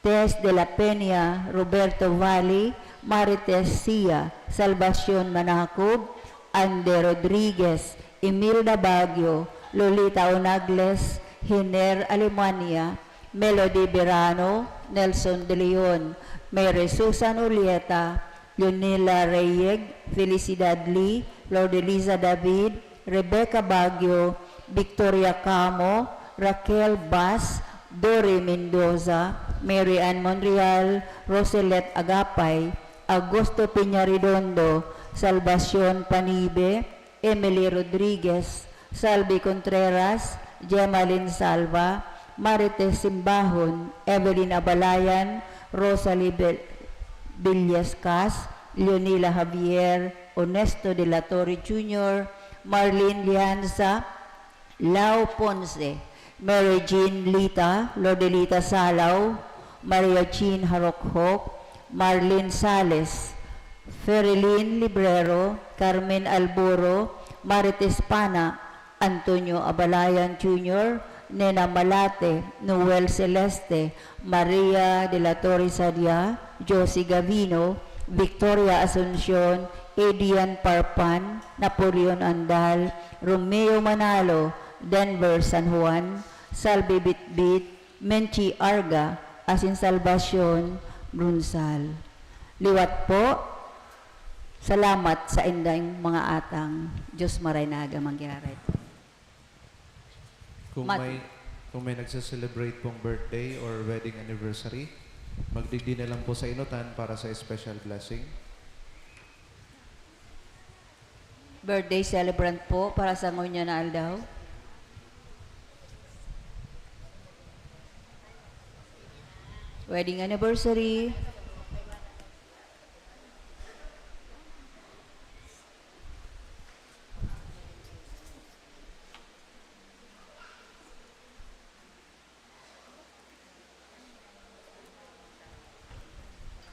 Tess de la Peña, Roberto Valle, Marites Sia, Salvacion Manacob, Ande Rodriguez, Imelda Baguio, Lolita Onagles, Hiner Alemania, Melody Verano, Nelson De Leon, Mary Susan Ulieta, Leonela Reyeg, Felicidad Lee, Lordeliza David, Rebecca Baguio, Victoria Camo, Raquel Bas, Dory Mendoza, Mary Ann Monreal, Roselet Agapay, Augusto Piña Redondo, Salvacion Panibe, Emily Rodriguez, Salvi Contreras, Gemaline Salva, Marites Simbahon, Evelyn Abalayan, Rosalie Bel-, Villascas, Leonila Javier, Ernesto de la Torre Junior, Marlene Lianza, Lau Ponce, Mary Jean Lita, Lodelita Salaw, Maria Jean Harokhok, Marlene Sales, Ferilyn Librero, Carmen Alboro, Marites Pana, Antonio Abalayan Junior, Nena Malate, Noel Celeste, Maria de la Torre Sadia, Josie Gavino, Victoria Asuncion, Adrian Parpan, Napoleon Andal, Romeo Manalo, Denver San Juan, Salvi Bitbit, Menchi Arga, asin Salvacion Brunsal. Liwat po, salamat sa indang mga atang. Diyos Maray na aga mangyari. Kung Mat- may, kung may nagse-celebrate pong birthday or wedding anniversary, magdigdi na lang po sa inutan para sa special blessing. Birthday celebrant po para sa ngunyan na aldaw. Wedding anniversary.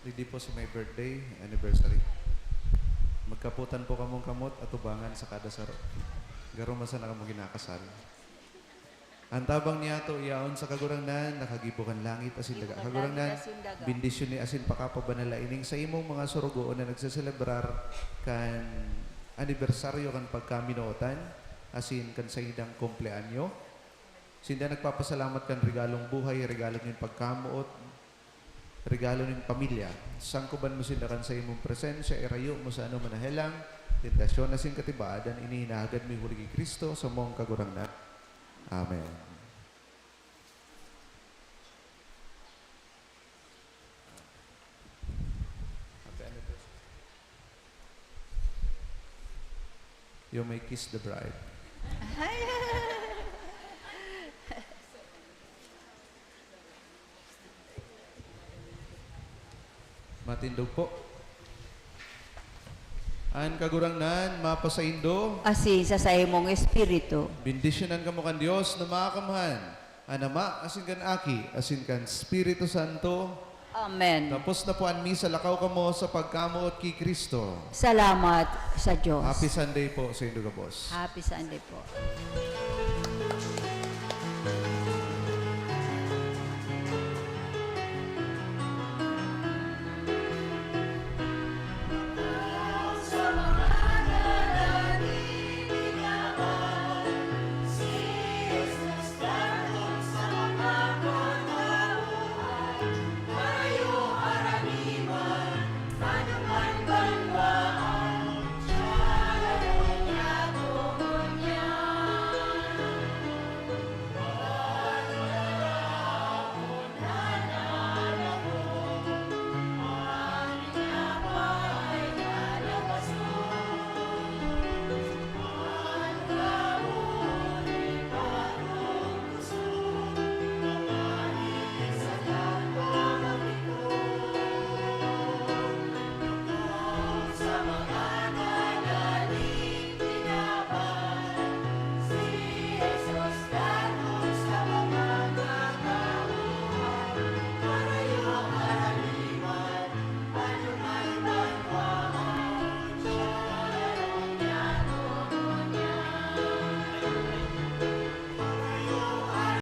Digdi po si may birthday, anniversary. Magkapotan po kamong kamot, atubangan sa kada saro. Garo man sana kamo ginakasal. Ang tabang niyato, yaon sa Kagurangnan, nakagibo kan langit asin daga. Gibo kan Kagurangnan, langit asin daga. Bendisyon ni asin pakapabanal na ining sa imong mga surugoon na nagseselebrar kan anibersaryo kan pagkaminootan asin kan saindang kumpleanyo. Sinda nagpapasalamat kan regalong buhay, regalo nin pagkamoot, regalo nin pamilya. Sangkuban mo sinda kan saimong presensya, irayo mo sa anoman na helang, tentasyon asin katibaadan. Ini hinahagad mi huli ki Cristo, samong Kagurangnan. Amen. Happy anniversary. You may kiss the bride. Matindog po. An Kagurangnan mapasaindo. Asin sa saimong espiritu. Bendisyonan kamo kan Dios na Makamhan, an Ama, asin kan Aki, asin kan Espiritu Santo. Amen. Tapos na po an misa, lakaw kamo sa pagkamoot ki Cristo. Salamat sa Diyos. Happy Sunday po saindo gabos. Happy Sunday po.